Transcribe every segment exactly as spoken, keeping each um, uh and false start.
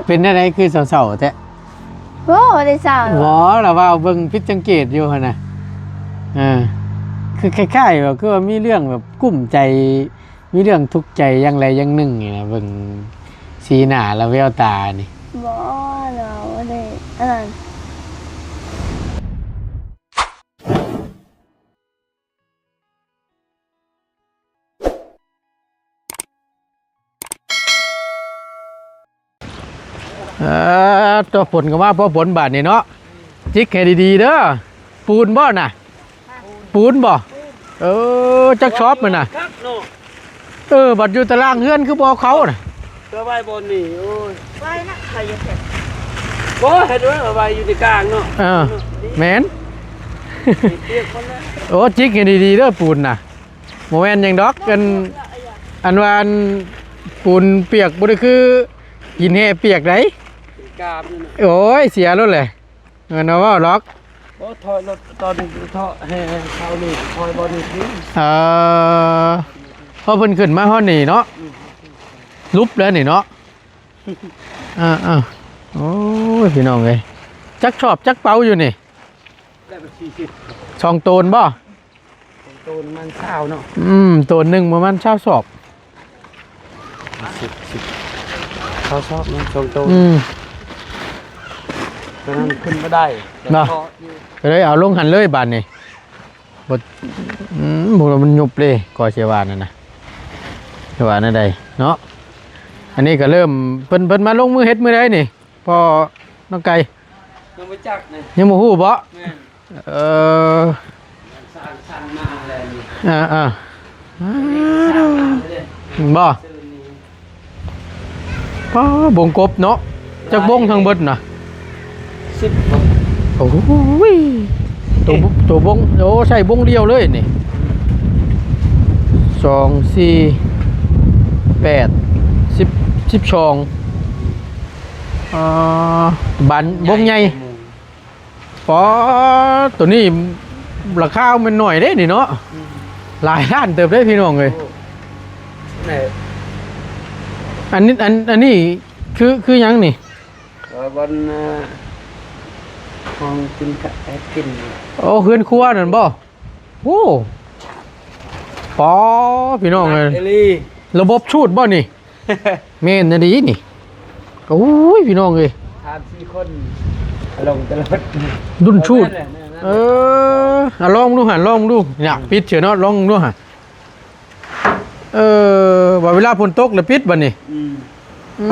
เป็นอะไรคือเศร้าๆแท้ โอ้ บ่ได้เศร้าหรอก บ่ ละว่าเบิ่งผิดสังเกตอยู่หั่นน่ะ เออ คือคล้ายๆแบบคือว่ามีเรื่องแบบกุ้มใจ มีเรื่องทุกข์ใจอย่างใดอย่างหนึ่งนี่นะ เบิ่งสีหน้าและแววตานี่ บ่ เราบ่ได้อันนั้น เออ ตัวฝนก็มาพอฝนบาดนี่เนาะ จิกให้ดีๆเด้อ ปูนบ่น่ะ ปูนบ่ เออ จักชอบมันน่ะ คักเนาะ เออ บัดอยู่ตารางเฮือนคือบ่เอาเขาน่ะ ก็ไว้บ่อนนี่ โอ้ย ไว้นะ ใครจะแท็ก บ่ ให้ด้วย เอาไว้อยู่ในกลางเนาะ เออ แม่น เปียกหมดแล้ว โอ้ จิกให้ดีๆเด้อ ปูนน่ะ บ่แม่นหยังดอก อัน อันว่าอันปูนเปียกบ่ได้คือหินแห่เปียกได๋ เป็นกาบนี่นะ โอ้ย เสียแล้วแหละ เงินเอาเว้าดอก โอ้ ถอยรถตอนนี้ ถอยให้เขานี่ ถอยบ่อนนี่ทิ้ง เออ เพราะเพิ่นขึ้นมาฮอดนี่เนาะ อืม ลุบแล้วนี่เนาะ อ่าๆ โอ้ย พี่น้องเอ้ย จักชอบจักเป๋าอยู่นี่ ได้เป็นสี่สิบ สองโตนบ่ สองโตนมันซาวเนาะ อืม โตนหนึ่งประมาณซาวสอบ สิบ สิบ ซาวสอบเนาะ สองโตน อืม ตอนนั้นขึ้นบ่ได้ เนาะ เกาะอยู่ ก็เลยเอาลงหั่นเลยบาดนี้ บ่ อืม บ่ มันยุบเลย ก็สิว่านั่นน่ะ สิว่าแนวใดเนาะ อันนี้ก็เริ่ม เพิ่น เพิ่นมาลงมือเฮ็ดมื้อใดนี่ พ่อน้องไก่ ยังบ่จักนี่ ยังบ่ฮู้บ่ แม่น เออ สั่ง สั่งมาแล้วนี่ อ่าๆ สั่งมาเลย บ่ ซื้อนี่ ป๊า บงกบเนาะ จักบงทั้งเบิดน่ะ สิบ โอ้ย ตัวบ- ตัวบง โอ้ ใช่บงเดียวเลยนี่ สอง สี่ แปด สิบ สิบสอง อ่า บานบงใหญ่ ป๊า ตัวนี้ราคามันหน่อยเด้นี่เนาะ อืม หลายล้านเติบได้พี่น้องเอ้ย โอ้ ไหน อันนี้ อัน อันนี้คือ คือหยังนี่ เอ่อ วัน เอ่อ ห้องกินข้าว เอ่อ กิน โอ้ เฮือนครัวนั่นบ่ โอ้ ป๊า พี่น้องเอ้ย หนักอีหลี ระบบสูดบ่นี่ แม่นอีหลีนี่ โอ้ย พี่น้องเอ้ย สามสี่คน ลงตลอด ดุนสูด แม่นแหละ แม่นแหละ เออ อ่ะ ลองดูหั่น ลองดู อยากปิดเสียเนาะ ลองดูหั่น เออ ว่าเวลาฝนตกแล้วปิดบัดนี้ อืม อื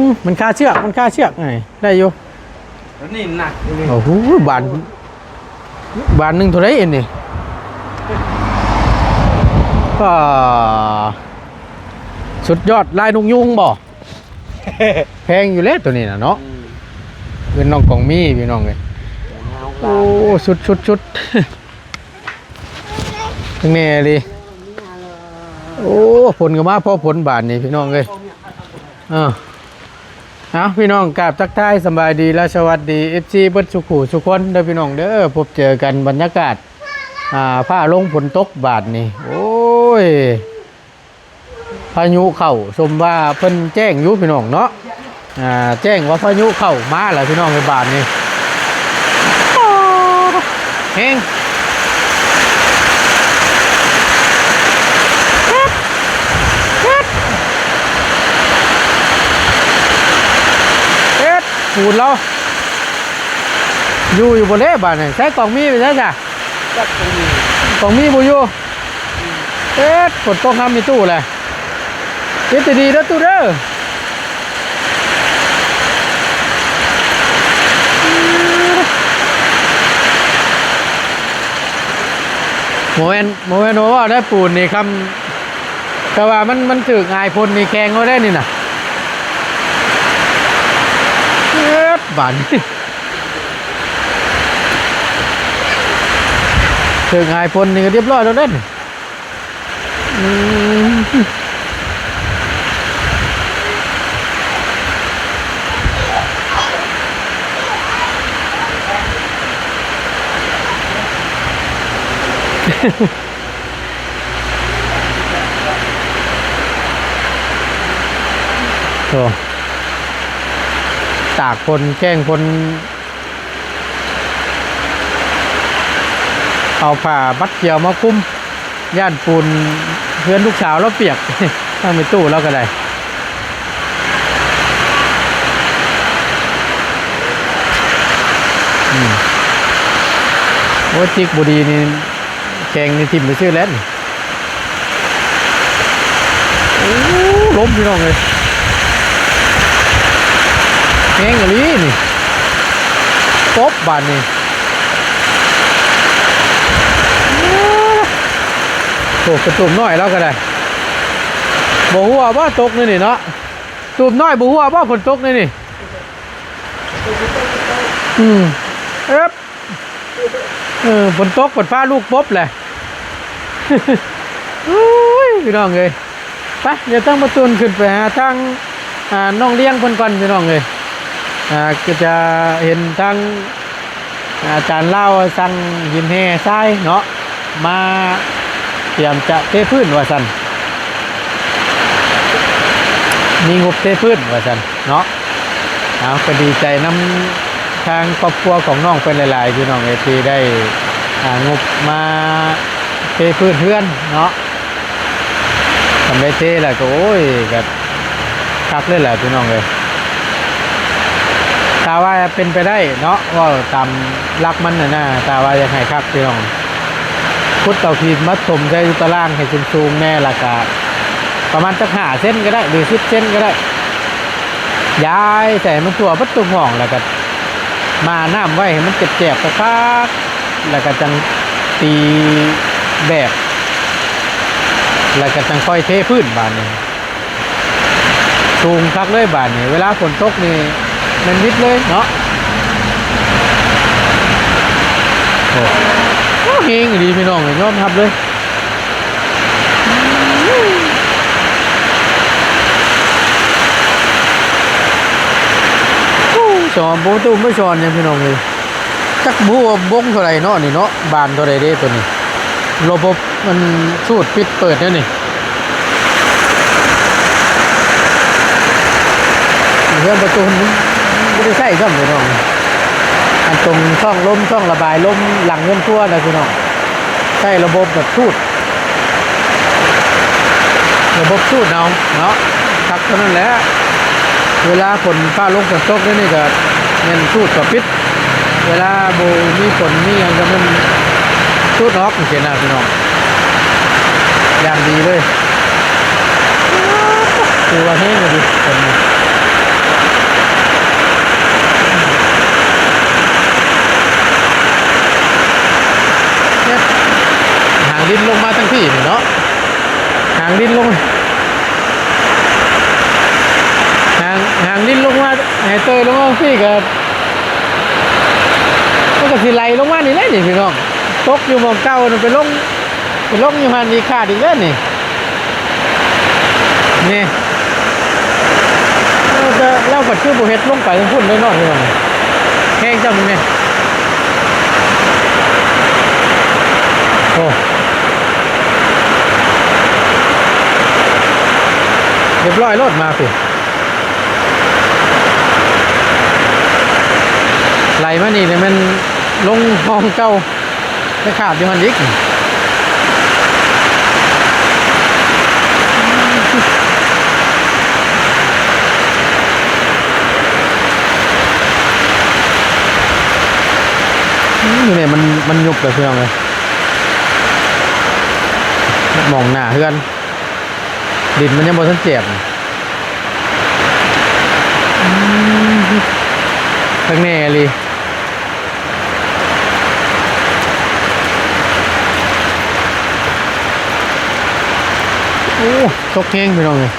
ม มันคาเชือก มันคาเชือกไง ได้อยู่ แล้วนี่หนักอยู่นี่ โอ้โห บาน บานหนึ่งเท่าไหร่เอ็นนี่ ก็ สุดยอด ลายนกยูงบ่ แพงอยู่แล้วตัวนี้น่ะเนาะ อืม เป็นน้องกองมีพี่น้องเอ้ย เอา โอ้ สุดสุดสุด แน่เลย โอ้ ฝนก็มาพอฝนบาดนี่พี่น้องเอ้ย อ่า เอาพี่น้องกราบทักทายสำบายดีและสวัสดี เอฟซี เบิดสุขูสุคนเด้อพี่น้องเด้อ พบเจอกันบรรยากาศ อ่า ฟ้าลงฝนตกบาดนี่ โอ้ย พายุเข้า ชมว่าเพิ่นแจ้งอยู่พี่น้องเนาะ อ่า แจ้งว่าพายุเข้ามาแล้วพี่น้อง ในบ้านนี่ แฮง เอ็ด ปูนเรา อยู่ อยู่บ่เด้บ้านนี่ ใช้กล่องมีไปใช้จ้ะ จักตรงนี้ กล่องมีบ่อยู่ เอ็ด ฝนตกน้ำมีตู้แหละ เฮ็ดดีๆเด้อตู้เด้อ โมเมนต์ โมเมนต์ว่าได้ปูนนี่คำ แต่ว่ามัน มันถือกอายพลนี่แข่งเอาได้นี่น่ะ เอิ้ด บาดนี่ ถือกอายพลนี่ก็เรียบร้อยแล้วเด้นี่ อืม โอ้ ตากฝนแกล้งฝน เอาผ้าบัดเขียวมาคลุม ย่านปูนเฮือนลูกสาวลาวเปียก ทางแม่ตู้ลาวก็ได้ อืม โอ้ย จิกบ่ดีนี่ แข่งนี่ถิ่มไปซื่อแล้วนี่ โอ้ ลมพี่น้องเอ้ย แฮงอีหลีนี่ ปบบาดนี่ โอ้ กระตูบน้อยลาวก็ได้ บ่ฮู้ว่าตกนี่นี่เนาะ ตูบน้อยบ่ฮู้ว่าฝนตกนี่นี่ อืม เอิบ เออ ฝนตก ฝนฟ้าลูกปบแหละ อุ้ย พี่น้องเอ้ย ไป เดี๋ยวต้องประตูนขึ้นไปหาทาง อ่า น้องเลี้ยงเพิ่นก่อน พี่น้องเอ้ย อ่า ก็จะเห็นทาง อาจารย์ลาวสั่งหินแห่ทรายเนาะ มาเตรียมจะเทพื้นว่าซั่น มีงบเทพื้นว่าซั่นเนาะ เอา ก็ดีใจนำทางครอบครัวของน้องเพิ่นหลายๆ พี่น้องเอ้ย ที่ได้ อ่า งบมาเทพื้นเฮือนเนาะ คันได้เทแล้วก็ โอ้ย ก็คักเลยแหละพี่น้องเอ้ย ถ้าว่าเป็นไปได้เนาะ เว้าตามหลักมันน่ะนะ ถ้าว่าอยากให้คักพี่น้อง ขุดเอาขีดมาถมใส่ตารางให้สูงๆแน่ แล้วก็ประมาณจักห้าเซนก็ได้ หรือสิบเซนก็ได้ ย้ายใส่มันทั่วเบิดทุกห้อง แล้วก็มาน้ำไว้ให้มันแจบๆคักๆ แล้วก็จังตีแบบ แล้วก็จังค่อยเทพื้นบาดนี้ สูงคักเลยบาดนี้ เวลาฝนตกนี่แม่นวิดเลยเนาะ โอ้ โอ้ แฮงอีหลีพี่น้อง ยอมรับเลย โอ้ สอน บ่ตู้ไม่สอนหยังพี่น้องเอ้ย จักบ่ฮู้ว่าบงเท่าใดเนาะนี่เนาะ บานเท่าใดเด้ตัวนี้ ระบบมันสูดปิดเปิดแนวนี่ เฮือนประตูมันบ่ได้ใช้ซ้ำพี่น้อง อันตรงช่องลม ช่องระบายลมหลังเฮือนครัวนะพี่น้อง ใช้ระบบแบบสูด ระบบสูดเอาเนาะ คักเท่านั้นแหละ เวลาฝนฟ้าลงฝนตกนี่ นี่ก็แม่นสูดก็ปิด เวลาบ่มีฝนมีหยังก็แม่นสูดออกจังซี้นะพี่น้อง อย่างดีเลย คือว่าแฮงอีหลีฝนนี่ เนี่ย หางดินลงมาทั้งที่นี่เนาะ หางดินลง หาง หางดินลงมา ให้เตยลงมาสิก็ มันก็สิไหลลงมานี่แหละนี่พี่น้อง ตกอยู่หม่องเก่านั่นไปลง ไปลงอยู่หั่นอีกขาดอีกแล้วนี่ นี่ เออ แต่เราก็คือบ่เฮ็ดลงไปทางพุ้นเลยเนาะพี่น้อง แฮงจังนี่ โอ้ เรียบร้อยโลดมาสิ ไหลมานี่เนี่ยมันลงห้องเก่า ไปขาดอยู่หั่นอีก นี่เนี่ยมัน มันยุบเลยพี่น้องเอ้ย หม่องหน้าเฮือน ดินมันยังบ่ทันแจบ อืม คักแน่อีหลี โอ้ ตกแฮงพี่น้องเอ้ย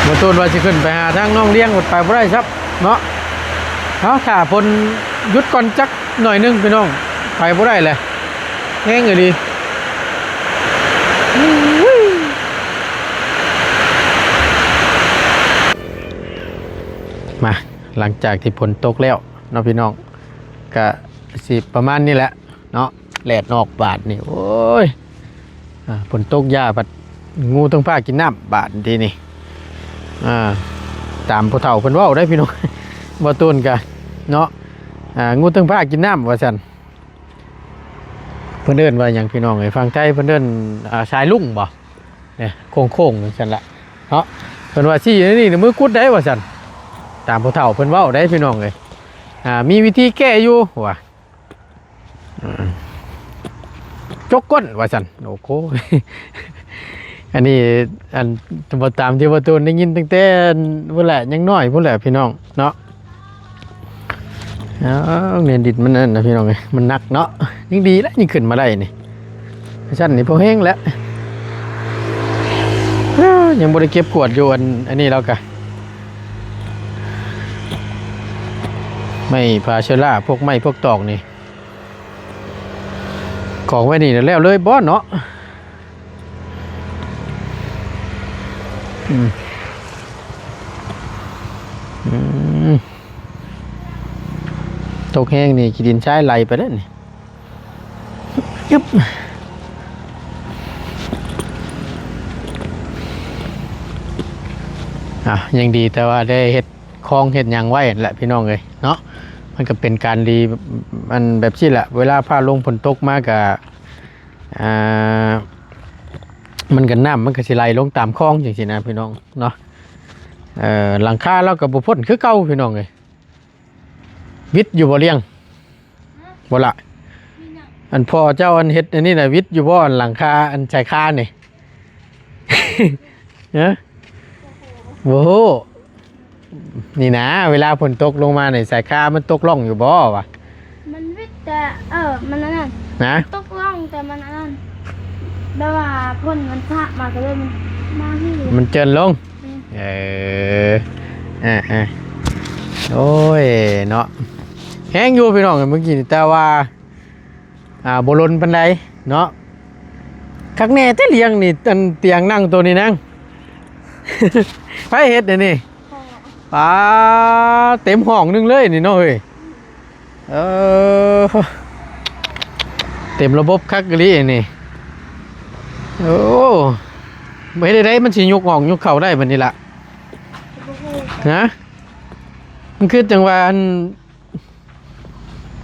บ่ตูนว่าสิขึ้นไปหาทางน้องเลี้ยง ไปบ่ได้ซับเนาะ เฮาถ้าฝนหยุดก่อนจักหน่อยหนึ่งพี่น้อง ไปบ่ได้เลย แฮงอีหลี มา หลังจากที่ฝนตกแล้วเนาะพี่น้อง ก็สิประมาณนี้แหละเนาะ แดดออกบาดนี่ โอ้ย อ่า ฝนตกยาบัด งูต้องพากินน้ำบาดทีนี้ อ่า ตามผู้เฒ่าเพิ่นเว้าได้พี่น้อง บ่ตูนกะเนาะ อ่า งูตึงผ้ากินน้ำว่าซั่น เพิ่นเอิ้นว่าหยังพี่น้องเอ้ย ฝั่งไทยเพิ่นเอิ้น อ่า สายลุงบ่ เนี่ย โค้งๆจั่งซั่นละเนาะ เพิ่นว่าซี้นี่นี่มือกุดได้ว่าซั่น ตามผู้เฒ่าเพิ่นเว้าได้พี่น้องเอ้ย อ่า มีวิธีแก้อยู่ว่า อืม จกก้นว่าซั่น โอ้โห อันนี้ อัน ตามที่บ่ตูนได้ยินตั้งแต่พุ้นแหละ ยังน้อยพุ้นแหละพี่น้องเนาะ อ้าว เนี่ยดินมันนั่นนะพี่น้องเอ้ย มันหนักเนาะ ยังดีแล้วยังขึ้นมาได้นี่ ซั่นนี่พอแห้งแล้ว ยังบ่ได้เก็บกวาดอยู่ อัน อันนี้แล้วกะ ไม้ฆ่าเชื้อรา พวกไม้พวกตอกนี่ กองไว้นี่แล้วเลยบ่เนาะ อืม อืม ตกแห้งนี่ขี้ดินทรายไหลไปแล้วนี่ ยึบ อ่ะ ยังดีแต่ว่าได้เฮ็ดคลองเฮ็ดหยังไว้นั่นแหละพี่น้องเอ้ยเนาะ มันก็เป็นการดี มันแบบซี่แหละ เวลาฟ้าลงฝนตกมาก็ อ่า มันก็น้ำมันก็สิไหลลงตามคลองจังซี่นะพี่น้องเนาะ เอ่อ หลังคาเราก็บ่พ้นคือเก่าพี่น้องเอ้ย วิดอยู่บ่เลี้ยง บ่ละ อันพ่อเจ้าอันเฮ็ดอันนี้น่ะ วิดอยู่บ่ อันหลังคา อันชายคานี่ ฮะ โอ้โห นี่นะ เวลาฝนตกลงมานี่ สายคามันตกร่องอยู่บ่วะ มันวิดแต่ เออ มันอันนั้น นะ ตกร่องแต่มันอันนั้น แบบว่าฝนมันสาดมาก็เลยมันมาที่ มันเจิ่นลง อืม เออ อ่า อ่า โอ้ย เนาะ แห้งอยู่พี่น้อง เมื่อกี้นี่ แต่ว่า อ่า บ่ล้นปานใดเนาะ คักแน่แต่เลี้ยงนี่ อันเตียงนั่งตัวนี้นั่ง ไผเฮ็ดอันนี้ ป้า เต็มห้องหนึ่งเลยนี่เนาะเฮ้ย เออ เต็มระบบคักอีหลีนี่ โอ้ บ่เฮ็ดได้ มันสิยกห้องยกเข้าได้บัดนี้ล่ะ ฮะ มันคือจังหวะอัน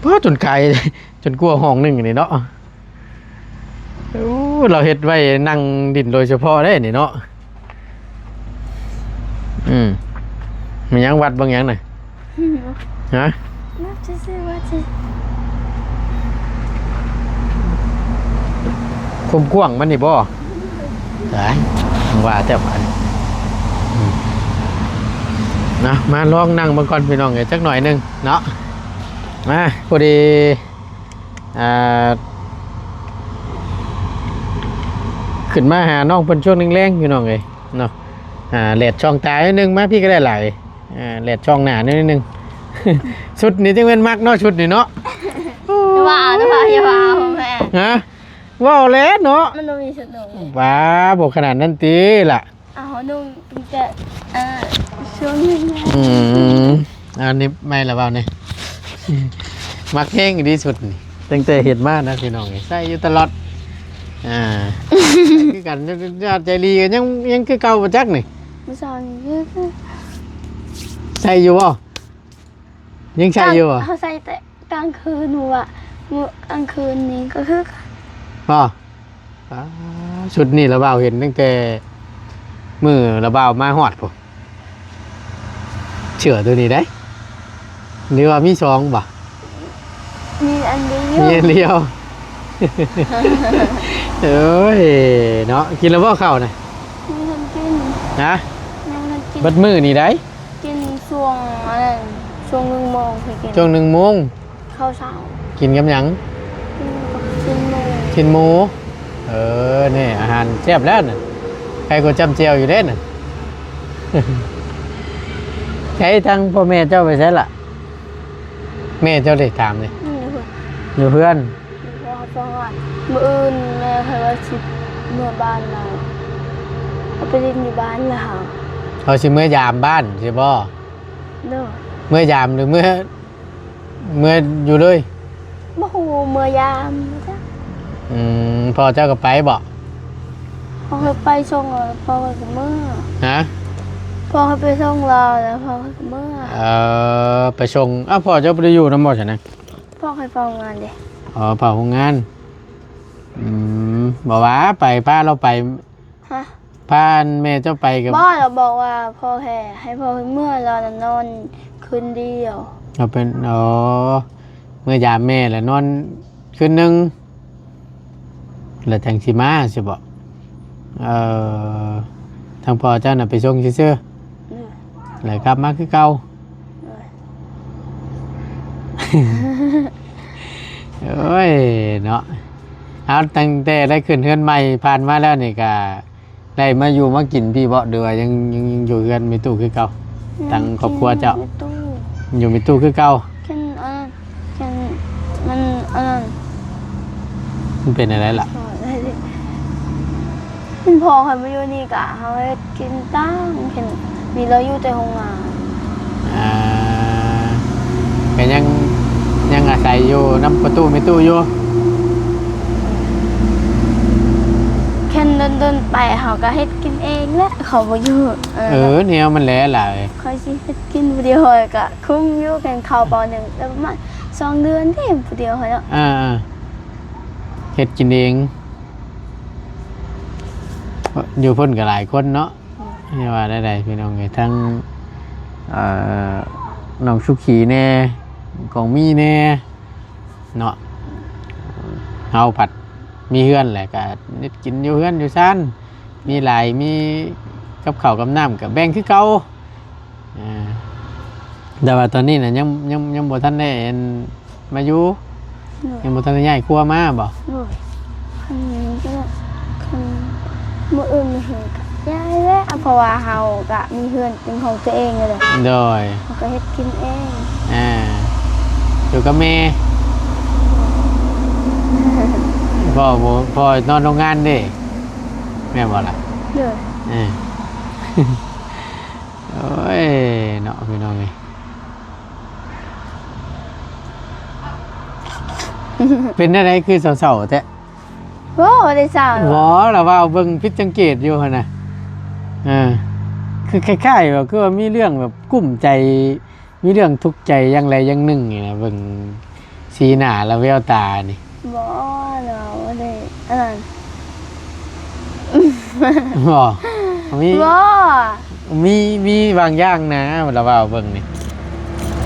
พอจนไกล จนกลัวห้องหนึ่งนี่เนาะ โอ้ เราเฮ็ดไว้นั่งดินโดยเฉพาะเด้นี่เนาะ อืม มันยังวัดเบิ่งหยังน่ะ ฮะ นับซื่อๆว่าสิ ความกว้างมันนี่บ่ ตาย ว่าแต่บาดนี้ อืม นะ มาลองนั่งเบิ่งก่อนพี่น้องเอ้ย จักหน่อยหนึ่งเนาะ มา พอดี อ่า ขึ้นมาหาน้องเพิ่นช่วงแลงๆพี่น้องเอ้ยเนาะ อ่า แดดช่องตานิดนึง มาพี่ก็ได้หลาย อ่า แดดช่องหน้านิดนึง ชุดนี้จังแม่นมักเนาะ ชุดนี้เนาะ อย่าว่า อย่าว่า อย่าว่า พ่อแม่ ฮะ เว้าแล้วเนาะ มันต้องมีชุดหนึ่ง ว้า บ่ขนาดนั้นติล่ะ เอาหนึ่งจะ เอ่อ ช่วงหนึ่งนะ อืม อันนี้ไม่ละเว้านี่ มักแฮงที่สุดนี่ ตั้งแต่เฮ็ดมานะพี่น้อง ใส่อยู่ตลอด อ่า คือกัน ญาติใจดีกันยัง ยังคือเก่าบ่จักนี่ มื้อเช้านี้คือ ใส่อยู่บ่ ยังใส่อยู่บ่ เขาใส่แต่กลางคืน มื้อวะ มื้อกลางคืนนี้ก็คือกัน บ่ อ่า ชุดนี้ละบ่าวเห็นตั้งแต่มื้อละบ่าวมาฮอดพุ้น เสื้อตัวนี้ได้ หรือว่ามีสองบ่ มีอันเดียว มีอันเดียว เอ้ย เนาะ กินแล้วบ่ข้าวน่ะ ยังบ่ทันกิน ฮะ ยังบ่ทันกิน เบิดมื้อนี่ได้ กินช่วงอันนั้น ช่วงหนึ่งโมงสิกิน ช่วงหนึ่งโมง ข้าวเช้า กินกับหยัง กินกับชิ้นหมู ชิ้นหมู เออ นี่อาหารแซ่บแล้วน่ะ ใครก็จ้ำแจ่วอยู่เด้น่ะ ใช้ทั้งพ่อแม่เจ้าไปใช้ละ แม่เจ้าได้ถามเลย อืม อยู่เพื่อน อยู่เพื่อน อยู่เพื่อน มื้ออื่นแม่เพิ่นว่าสิเมือบ้านแล้ว เอาไปเล่นอยู่บ้านแล้ว เขาสิเมือยามบ้านใช่บ่ เด้อ เมือยามหรือเมือ เมืออยู่เลย บ่ฮู้เมือยามจ้ะ อืม พ่อเจ้าก็ไปบ่ เขาเคยไปส่ง เออ พ่อก็เมือ ฮะ พ่อให้ไปส่งลาวแล้วพ่อให้เมื่อ เออ ไปส่ง อ้าว พ่อเจ้าบ่ได้อยู่นำบ่ซั่นนะ พ่อให้เฝ้าโรงงานเด้ อ๋อ เฝ้าโรงงาน อืม บ่ว่าไป พาลาวไป ฮะ พาแม่เจ้าไปกับ บ่ ลาวบอกว่าพ่อแพ้ ให้พ่อให้เมื่อ ลาวนอนคืนเดียว เอาเป็น อ๋อ เมื่อยามแม่แล้วนอนคืนหนึ่ง แล้วจั่งสิมาสิบ่ เอ่อ ทางพ่อเจ้าน่ะไปส่งซื่อๆ เออ แล้วกลับมาคือเก่า เออ โอ้ย เนาะ เอาตั้งแต่ได้ขึ้นเฮือนใหม่ผ่านมาแล้วนี่ก็ ได้มาอยู่มากินพี้บ่ หรือว่ายัง ยัง ยังอยู่เฮือนแม่ตู้คือเก่า ยัง ตั้งครอบครัวเจ้า อยู่แม่ตู้ อยู่แม่ตู้คือเก่า คันอันนั้น คันมันอันนั้น มันเป็นอะไรล่ะ มันพอคันมาอยู่นี่กะเฮาเฮ็ดกินต่าง คันมีลาวอยู่แต่โรงงาน อ่า ก็ยัง ยังอาศัยอยู่นำประตูแม่ตู้อยู่ คันโดนๆไปเฮาก็เฮ็ดกินเองแหละ เขาบ่อยู่ เออ เออ แนวมันแหละหลาย ข้อยสิเฮ็ดกินผู้เดียว ข้อยก็คุ้มอยู่ คันเข้าปอหนึ่งแล้วประมาณสองเดือนเด้ผู้เดียวข้อยเนาะ อ่าๆ เฮ็ดกินเอง อยู่พุ้นก็หลายคนเนาะ อืม อย่าว่าได้ๆ พี่น้องเอ้ย ทั้ง เอ่อ น้องสุขีแน่ กองมีแน่ เนาะ เฮาผัดมีเฮือนแหละ ก็เฮ็ดกินอยู่เฮือนอยู่ซาน มีหลาย มีกับข้าวกับน้ำก็แบ่งคือเก่า อ่า แต่ว่าตอนนี้น่ะยัง ยัง ยังบ่ทันได้อันมาอยู่ โดย ยังบ่ทันได้ย้ายครัวมาบ่ โดย คันก็ คันมื้ออื่นมื้อหื้อก็ย้ายแหละ เพราะว่าเฮาก็มีเฮือนเป็นของตัวเองนั่นแหละ โดย เฮาก็เฮ็ดกินเอง อ่า อยู่กับแม่ พ่อบ่ พ่อนอนโรงงานเด้ แม่นบ่ล่ะ โดย เออ โอ้ย เนาะ พี่น้องเอ้ย เป็นอะไรคือเศร้าๆแท้ โอ้ บ่ได้เศร้าหรอก บ่ ละว่าเบิ่งผิดสังเกตอยู่หั่นน่ะ เออ คือคล้ายๆแบบ คือว่ามีเรื่องแบบกุ้มใจ มีเรื่องทุกข์ใจอย่างใดอย่างหนึ่งนี่นะ เบิ่งสีหน้าและแววตานี่ บ่ เราบ่ได้อันนั้น บ่ มี บ่ มี มีบางอย่างนะ ละว่าเบิ่งนี่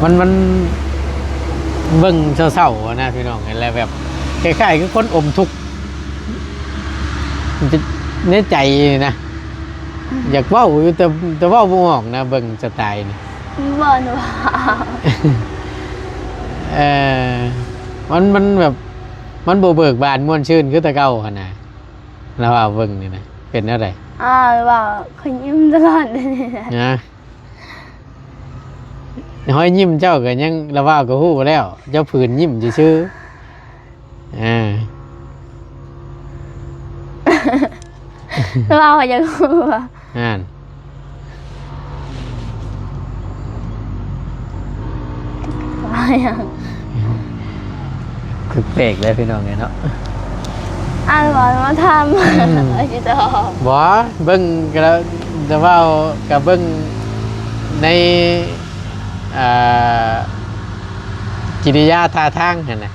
มัน มันเบิ่งเศร้าๆนะพี่น้อง แล้วแบบคล้ายๆคือคนอมทุกข์ ในใจนี่นะ อยากเว้าอยู่ แต่ แต่เว้าบ่ออกนะ เบิ่งสไตล์นี่ บ่หนูว่า เออ มัน มันแบบ มันบ่เบิกบานม่วนชื่นคือแต่เก่าหั่นนะ ละว่าเบิ่งนี่นะ เป็นแนวใด อ่า ว่าเขายิ้มตลอดเลยนะ นะ รอยยิ้มเจ้าก็ยัง ละว่าก็ฮู้แล้ว เจ้าผืนยิ้มซื่อๆ อ่า ว่าเขาอยากฮู้ว่า นั่น ว่าหยัง คือแปลกเลยพี่น้องเอ้ยเนาะ อ่านว่ามาถาม อืม ไอ้ที่ตอบ บ่ เบิ่งก็แล้ว แต่ว่าก็เบิ่งใน อ่า กิริยาท่าทางหั่นน่ะ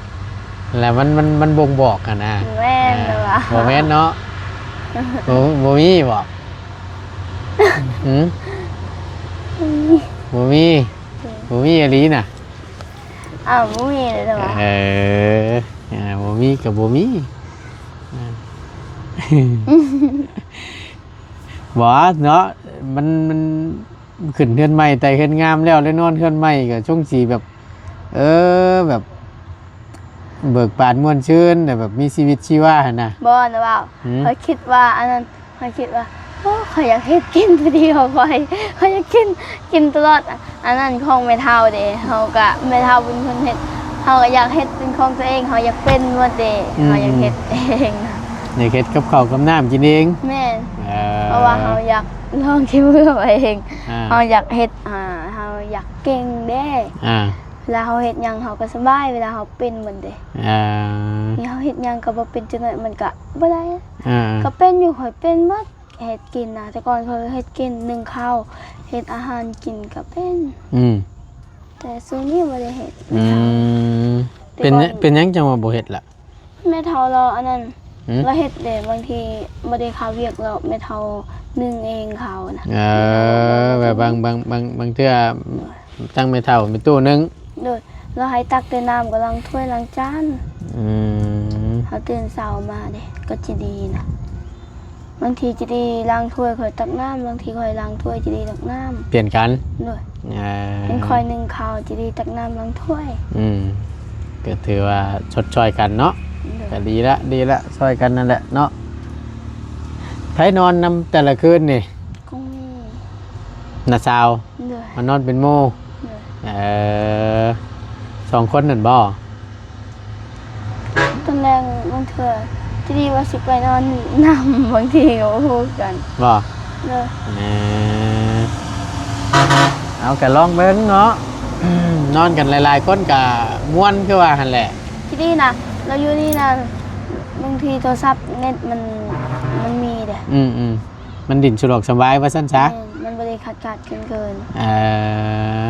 แล้วมัน มัน มันบ่งบอกหั่นนะ แม่น อ่า หรือว่า บ่แม่นเนาะ บ่ บ่มีบ่ หืม บ่มี บ่มีอีหลีน่ะ อ้าว บ่มีเลยเหรอวะ เออ อ่า บ่มีก็บ่มี อ่า บ่เนาะ มัน มันขึ้นเฮือนใหม่ ไต่เฮือนงามแล้ว แล้วนอนเฮือนใหม่ก็ช่วงสิแบบ เออ แบบ เบิกบานม่วนชื่น แต่แบบมีชีวิตชีวาหั่นนะ บ่นะว่า หืม ข้อยคิดว่าอันนั้น ข้อยคิดว่า โอ้ ข้อยอยากเฮ็ดกินผู้เดียว ข้อย ข้อยอยากกิน กินตลอด อันนั้นของแม่เฒ่าเด้ เฮาก็ แม่เฒ่าเป็นคนเฮ็ด เฮาก็อยากเฮ็ดเป็นของตัวเอง เฮาอยากเป็นหมดเด้ อืม เฮาอยากเฮ็ดเอง อยากเฮ็ดกับข้าวกับน้ำกินเอง แม่น เออ เพราะว่าเฮาอยากลองขี้มือเอาเอง อ่า เฮาอยากเฮ็ด อ่า เฮาอยากเก่งเด้ อ่า เวลาเฮาเฮ็ดหยังเฮาก็สบาย เวลาเฮาเป็นหมดเด้ อ่า นี่เฮาเฮ็ดหยังก็บ่เป็นจักหน่อย มันก็บ่ได้ อ่า ก็เป็นอยู่ ข้อยเป็นหมด เฮ็ดกินนะ แต่ก่อนเขาเฮ็ดกิน นึ่งข้าว เฮ็ดอาหารกินก็เป็น อืม แต่ซุมื้อนี้บ่ได้เฮ็ด อืม แต่ เป็น ก่อน เป็นหยังจังว่าบ่เฮ็ดล่ะ แม่เฒ่าเราอันนั้น หืม เราเฮ็ดเด้ บางทีบ่ได้เข้าเวียก แล้วแม่เฒ่านึ่งเองข้าวนะ เออ แบบบางบางบางบางเทื่อตั้งแม่เฒ่าแม่ตู้นึ่ง โดย เราให้ตักแต่น้ำกับล้างถ้วยล้างจาน อืม เขาตื่นเช้ามาเด้ ก็จะดีนะ บางทีจะดีล้างถ้วย ข้อยตักน้ำ บางทีข้อยล้างถ้วย จะดีตักน้ำ เปลี่ยนกัน โดย อ่า เป็นข้อยนึ่งข้าว จะดีตักน้ำล้างถ้วย อืม ก็ถือว่าชดช่อยกันเนาะ โดย ก็ดีละดีละช่อยกันนั่นแหละเนาะ ไผนอนนำแต่ละคืนนี่ ก็มี น้าสาว โดย มานอนเป็นหมู่ โดย เออ สองคนนั่นบ่ ตอนแรกบางเทื่อจะดีว่าสิไปนอนนำ บางทีก็บ่ฮู้กัน บ่ โดย เออ เอาก็ลองเบิ่งเนาะ นอนกันหลายๆคนก็ม่วนคือว่าหั่นแหละ จะดีนะเราอยู่นี่นะ บางทีโทรศัพท์เน็ตมัน มันมีเด้ อืมอืม มันดินสะดวกสบายว่าซั่นซะ เออมันบ่ได้ขาดขาดเกินเกิน เออ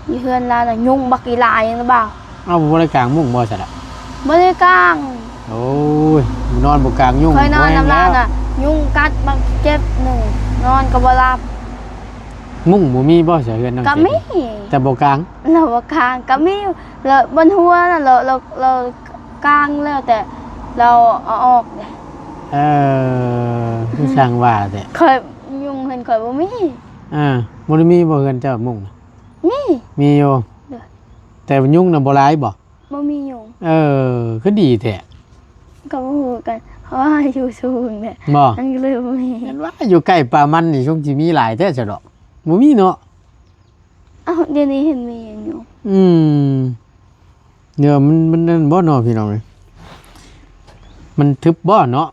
อยู่เฮือนลาวน่ะยุงบักอีหลายหรือเปล่า เอาบ่ได้กางมุ้งบ่ซั่นล่ะ บ่ได้กาง โอ้ย นอนบ่กางยุง เคยนอนนำลาว แล้ น่ะ ยุงกัดบักเจ็บหนึ่ง นอนก็บ่หลับ มุ้งบ่มีบ่ซะเฮือนน้อง ก็มี แต่บ่กาง เราบ่กางก็มีอยู่แล้วบนหัวน่ะเราเราเรากางแล้วแต่เราเอาออกเด้ เออคือช่างว่าแต่ ข่อยยุงเฮือนข่อยบ่มี อ่าบ่ได้มีบ่เฮือนเจ้ามุ้งน่ะ มี มีอยู่ เด้อ แต่ยุงน่ะบ่หลายบ่ บ่มียุง เออ คือดีแท้ ก็บ่ฮู้กัน เพราะว่าอยู่สูงเนี่ย บ่ มันก็เลยบ่มี แม่นว่าอยู่ใกล้ป่ามันนี่ช่วงสิมีหลายแท้ซะดอกบ่มีเนาะ เอ้าเดี๋ยวนี้เห็นมีอย่างอยู่ อืมเดี๋ยวมันมันนั่นบ่เนาะพี่น้องเอ้ยมันทึบบ่เนาะ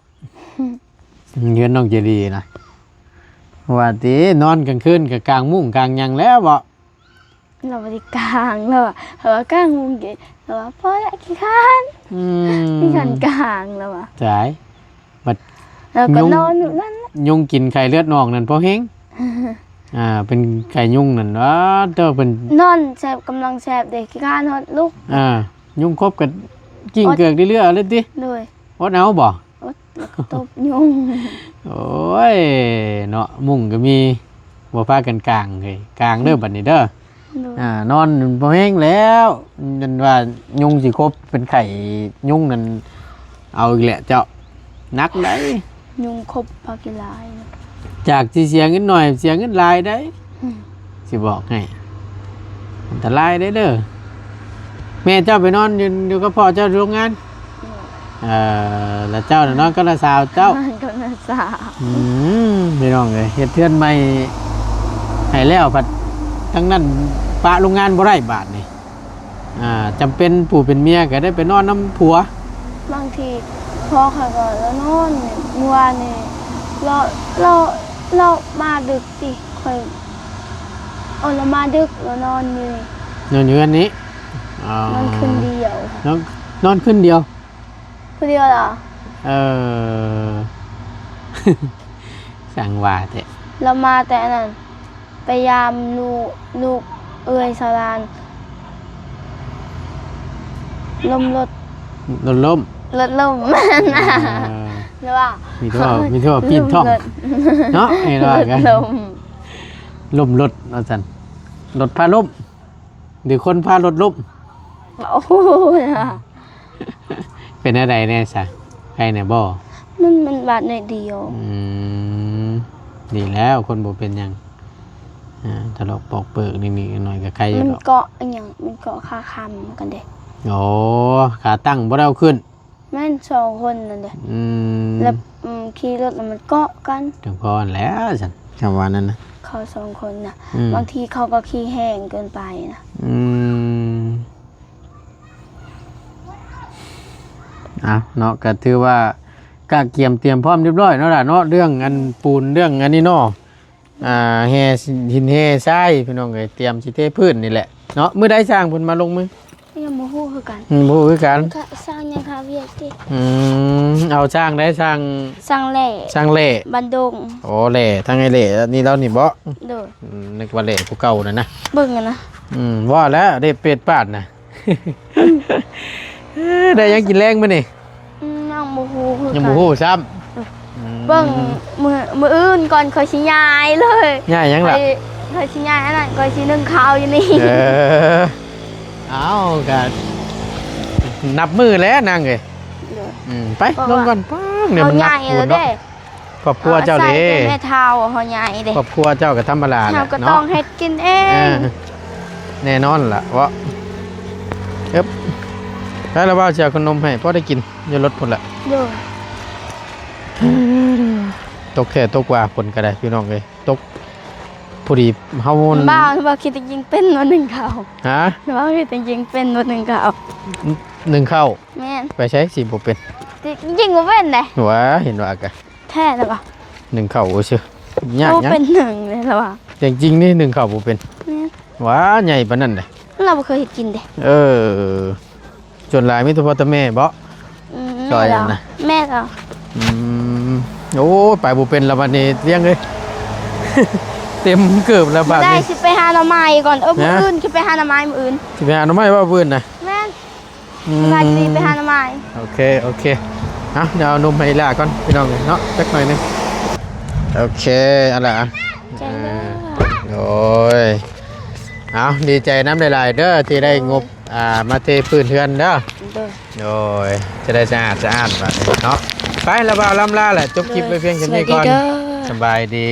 เฮือนน้องเจดีนะว่าตินอนกลางคืนก็กางมุ้งกางหยังแล้วบ่ เราบ่ได้กางแล้วอะเราว่ากางมุ้งเก๋เราว่าพอละขี้คร้าน อื ขี้ ม คร้านกางแล้วอะ ตายบัด แล้วก็ ยุง นอนอยู่นั่นแหละ ยุงกินไข่เลือดนองนั่นพอแฮงอ่า เป็นไข่ยุงนั่นอ้าเด้อเป็น นอนแซบกำลังแซบเด้ขี้คร้านฮอดลุก อ่า ยุงคบกับกิ้งเกือกเรื่อยๆเลยติ โดย อดเอาบ่ อดแล้วก็ตบยุง โอ้ยเนาะมุ้งก็มีบ่พากันกางเลยกางเด้อบัดนี้เด้อ โดย อ่านอนพอแฮงแล้วนั่นว่ายุงสิคบเป็นไข่ยุงนั่นเอาอีกแหละเจ้าหนักได้ ยุงคบผักอีหลายนะ จากสิเสียเงินหน่อยเสียเงินหลายได้ อืม สิบอกให้อันตรายได้เด้อแม่เจ้าไปนอนอยู่อยู่กับพ่อเจ้าโรงงานเออแล้วเจ้าน่ะนอนกับน้าสาวเจ้า นอนกับน้าสาว อืมพี่น้องเอ้ยเฮ็ดเฮือนใหม่ให้แล้วพัดทั้งนั้นปะโรงงานบ่ได้บาดนี่อ่าจำเป็นผู้เป็นเมียก็ได้ไปนอนนำผัว บางทีพ่อเขาก็แล้วนอนเมื่อวานนี่เราเราเรามาดึกติค่อยเอาเรามาดึกแล้วนอนอยู่นี่ นอนอยู่เฮือนนี้อ๋อน อนคืนเดียว นอนนอนคืนเดียว ผู้เดียวเหรอ เออ สั่งว่าแท้ เรามาแต่อันนั้นไปยามลูกลูกเอื้อยสาวลานล้มรถ รถล้ม รถล้ม เออ หรือว่า มีทั่วมีทั่วปีนท่อง ล้มรถ เนาะเห็นว่ากัน รถล้ม ล้มรถว่าซั่นรถพาล้มหรือคนพารถล้ม โอ้โห เป็นอะไรแน่ซะใครเนี่ยบ่ มันมันบาดหน่อยเดียว อืมดีแล้วคนบ่เป็นหยังอ่าถลอกปอกเปิกนิดๆหน่อยๆก็ใครอยู่ มัน ดอก เกาะอหย่างมันเกาะคาคำกันเด้ โอ้ขาตั้งบ่ได้เอาขึ้น แม่นสองคนนั่นเด้ อืม แล้วอืมขี่รถแล้วมันเกาะกัน จังพอแล้วซั่นคำว่านั้นนะ เขาสองคนนะ อืม บางทีเขาก็ขี้แห้งเกินไปนะ อืมเอาเนาะก็ถือว่ากะเกียมเตรียมพร้อมเรียบร้อยเนาะล่ะเนาะเรื่องอันปูนเรื่องอันนี้เนาะอ่าแห่หินแห่ทรายพี่น้องเอ้ยเตรียมสิเทพื้นนี่แหละเนาะมื้อใดช่างเพิ่นมาลงมือ ยังบ่ฮู้คือกัน อืมบ่ฮู้คือกัน ก็สร้างยังคาเวียกติ อืม เอาช่างได้ช่าง ช่างแหล่ ช่างแหล่ บ้านดง โอ้แหล่ทางไอ้แหล่นี่แล้วนี่บ่ โดย อืมนึกว่าแหล่ผู้เก่านะนะ เบิ่งกันนะ อืมว่าแล้วได้เป็ดปาดนะ เอ้อได้ยังกินแรงมื้อนี่ อืมยังบ่ฮู้คือ ยัง กั บ่ น ฮู้ซ้ำอืม เบิ่งมื้อมื้ออื่นก่อนค่อยสิย้ายเลย ง่ายยังล่ะ ค่อยค่อยสิย้ายอันนั้นค่อยสินึ่งข้าวอยู่นี่ เออเอาก็นับมื้อแล้วนางเอ้ย โดย อืมไป เพราะ ลง ว่า ก่อนปังเดี๋ยวมันหนัก เฮาใหญ่ ปูน แล้ว เนาะ เด้ ครอบครัวเจ้าเด้ อศัยแต่แม่เฒ่าเฮาใหญ่เด้ ครอบครัวเจ้าก็ธรรมดาแห เฮา ละ ก็ เนาะ ต้องเฮ็ดกินเอ เอง อแน่นอนล่ะว่าเอ๊บแล้วเราว่าจะเอาขนมให้พ่อได้กินอยู่รถพุ่นละ โดย ตกแค่ตกว่าฝนก็ได้พี่น้องเอ้ยตกพอดีเฮา บ้าว่าคิดจะยิงเป็นวันหนึ่งเขา ฮะ ว่าคิดจะยิงเป็นวันหนึ่งเขา หนึ่งเข้า แม่น ไปใช้สิบ่เป็น ยิงบ่เป็นเด้ ว่าเห็นว่าก็ แท้แล้วบ่ หนึ่งเข้าซื่อยาก โอ้ หยัง เป็นหนึ่งเลยแล้วบ่ จริงๆนี่หนึ่งเข้าบ่เป็น แม่น ว่าใหญ่ปานนั้นเลย เราบ่เคยเฮ็ดกินเด้ เออส่วนหลายมีแต่พ่อแต่แม่บ่ อืม ซอย แม่เรา อันนะ แม่เรา อืมโอ้ยไปบ่เป็นละวันนี้เลี้ยงเลย เต็มเกือบแล้วบาด ได้ นี้ สิไปหาหน่อไม้ก่อนเออมื้อ นะ อื่นสิไปหาหน่อไม้มื้ออื่น สิไปหาหน่อไม้ว่าเพื่อนนะ แม่น อืม สบายดีไปหาหน่อไม้ โอเคโอเคเอาเดี๋ยวเอานมให้อีหล่าก่อนพี่น้องเนาะจักหน่อยหนึงโอเคเอาล่ะ ใจเด้อ โอ้ยเอาดีใจน้ำหลายๆเด้อที่ได้งบอ่ามาเทพื้นเฮือนเด้อ เด้อ โดยจะได้สะอาดสะอาดแบบนี้เนาะไปละบ่าวล่ำลาแหละจบคลิปไปเพียงแค่นี้ก่อน สวัสดีเด้อ สบายดี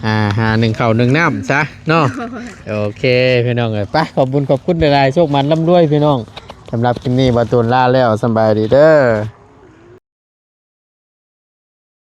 อ่าหาหนึ่งเข่าหนึ่งน้ำซะเนาะโอเคพี่น้องเอ้ยไปขอบบุญขอบคุณหลายๆโชคมันร่ำรวยพี่น้องสำหรับคลิปนี้บ่าวตูนลาแล้วสบายดีเด้อ